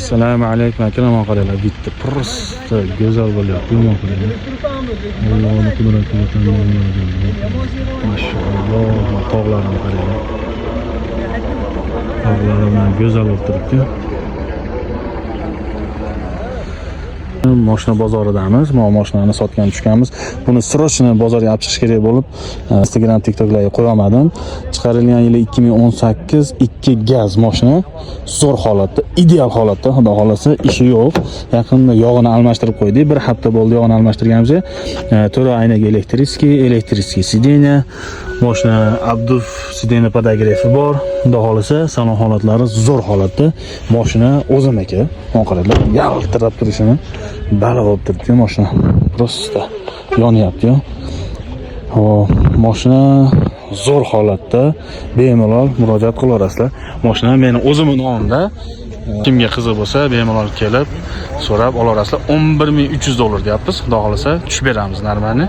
Assalomu alaykum akalar, mana qaranglar, bitta просто go'zal bo'lyapti, mana qaranglar. Allohning qudrati. Mashalloh, tog'larni qaranglar. Tog'lari bilan go'zal bo'lib turibdi. Moshina bozoridamiz. Mana moshinani sotgan tushganmiz. Buni срочно bozorga olib chiqish kerak bo'lib, Instagram, TikToklarga qo'ya olmadim. Chiqarilgan yili 2018, 2 gaz moshina, zo'r holatda, ideal holatda, xudo xolasa, ishi yo'q. Yaqinda yog'ini almashtirib qo'ydik. Bir hafta bo'ldi yog'ini almashtirganimizga. To'ra aynaga электрический, электрический сиденье, moshina обдув сиденье, подогрев i bor. Xudo xolasa, salon holatlari zo'r holatda. Moshina o'zimniki. Mana qaranglar, yaltirab turishini, baliq bo'lib turibdi moshina. Просто yonyapti-yu. Hop, moshina zo'r holatda, bemalol murojaat qilaverasizlar. Moshina meni o'zimni nomimda. Kimga qiziq bo'lsa, bemalol kelib so'rab olaverasizlar. 11 300 dollar deyapmiz. Xudo xolasa, tushib beramiz нормально.